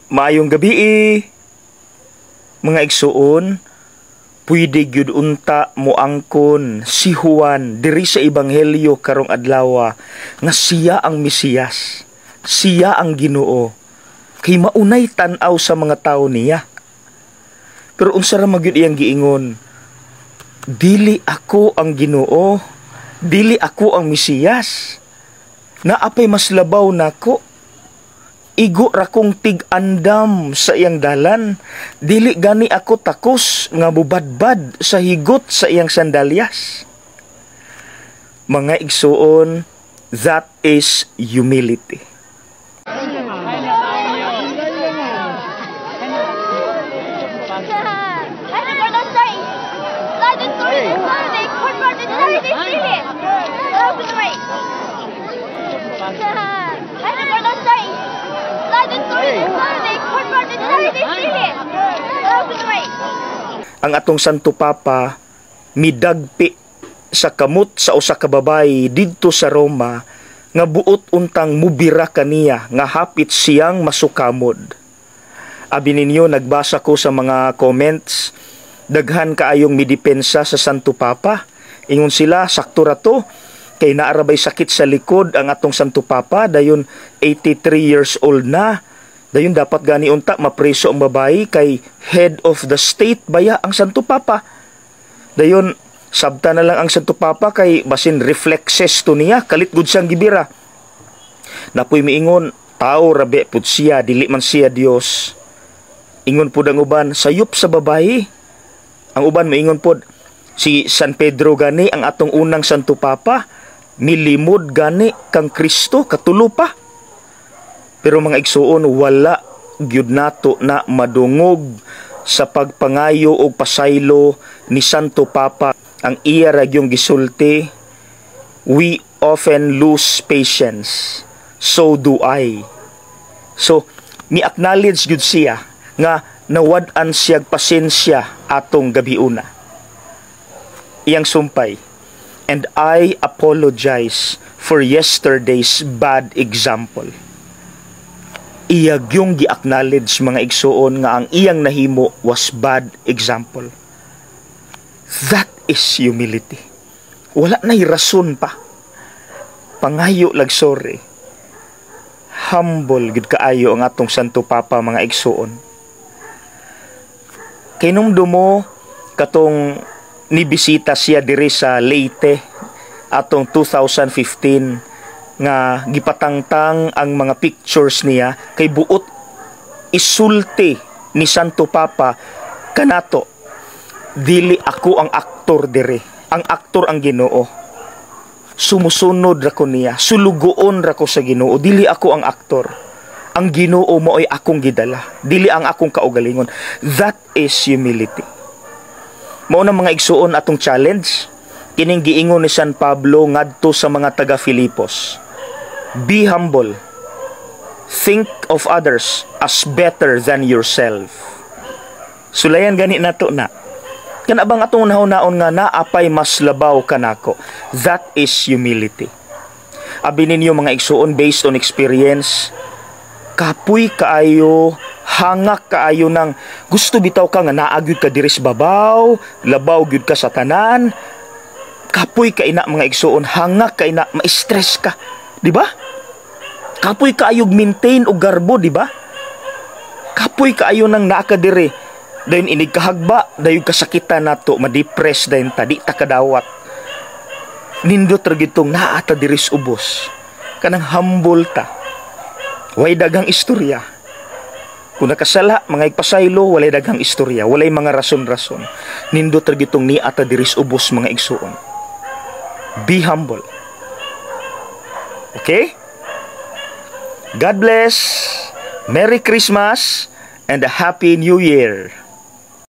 Maayong gabi, mga igsuon. Pwede gyud unta moangkon si Juan diri sa Ebanghelyo karong adlaw nga siya ang Mesiyas, siya ang Ginoo, kay maunay tan-aw sa mga tao niya. Pero unsa ra magyud iyang giingon? "Dili ako ang Ginoo, dili ako ang Mesiyas. Naa pay mas labaw nako. Igo ra kong tig-andam sa iyang dalan. Dili gani ako takos nga mubadbad sa higot sa iyang sandalyas." Mga igsuon, that is humility. Ang atong Santo Papa midagpi sa kamot sa usa ka babayi didto sa Roma nga buot untang mubira kaniya nga hapit siyang masukamod. Abi ninyo, nagbasa ko sa mga comments, daghan kaayong midepensa sa Santo Papa. Ingon sila, sakto ra to kay naa ra bay sakit sa likod ang atong Santo Papa, dayon 83 years old na. Dayon dapat gani unta mapreso ang babayi kay head of the state baya ang Santo Papa. Dayon sabta na lang ang Santo Papa kay basin reflexes to niya, kalit gud siyang gibira. Naa poy miingon, tao ra be pud siya, dili man siya Dios. Ingon pud ang uban, sayop sa babayi. Ang uban moingon pod, si San Pedro gani, ang atong unang Santo Papa, milimod gani kang Kristo katulo pa. Pero mga igsuon, wala gyud nato na madungog sa pagpangayo og pasaylo ni Santo Papa. Ang iya ra gyung gisulti, "We often lose patience. So do I." So, mi acknowledge gyud siya nga nawad-an siyag pasensya atong gabiuna. Iyang sumpay, "And I apologize for yesterday's bad example." Iya gyung gi-acknowledge, mga igsuon, nga ang iyang nahimo was bad example. That is humility. Wala na'y rason pa. Pangayo lag sorry. Humble gid kaayo ang atong Santo Papa, mga igsuon. Kay mo katong nibisita siya diri sa Leyte atong 2015 nga gipatangtang ang mga pictures niya kay buot isulti ni Santo Papa kanato, "Dili ako ang aktor dire, ang aktor ang Ginoo. Sumusunod ra ko niya, sulugoon ra ko sa Ginoo. Dili ako ang aktor, ang Ginoo mao'y akong gidala, dili ang akong kaugalingon." That is humility. Mao na, mga igsuon, atong challenge kining giingon ni San Pablo ngadto sa mga taga Filipos: "Be humble. Think of others as better than yourself." Sulayan gani nato na. Kana bang atong nahunaon nga naa pay mas labaw kanako? That is humility. Abi ninyo, mga igsuon, based on experience, kapoy kaayo, hangak kaayo nang gusto bitaw ka nga naa gyud ka diri sa babaw, labaw gyud ka sa tanan. Kapoy ka ina, mga igsuon, hangak ka ina, ma-stress ka. Di ba? Kapoy kaayog maintain og garbo, di ba? Kapoy kaayo nang naa ka diri. Dayon inig kahagba, dayon kasakitan nato, ma-depress dayon ta, di ta kadawat. Nindot ra gitong naa ta diri sa ubos. Kanang humble ta. Way daghang istorya. Kung nakasala, mga igpasaylo, walay daghang istorya, walay mga rason-rason. Nindot ra gitong naa ta diri sa ubos, mga igsuon. Be humble. Okay? God bless. Merry Christmas and a Happy New Year.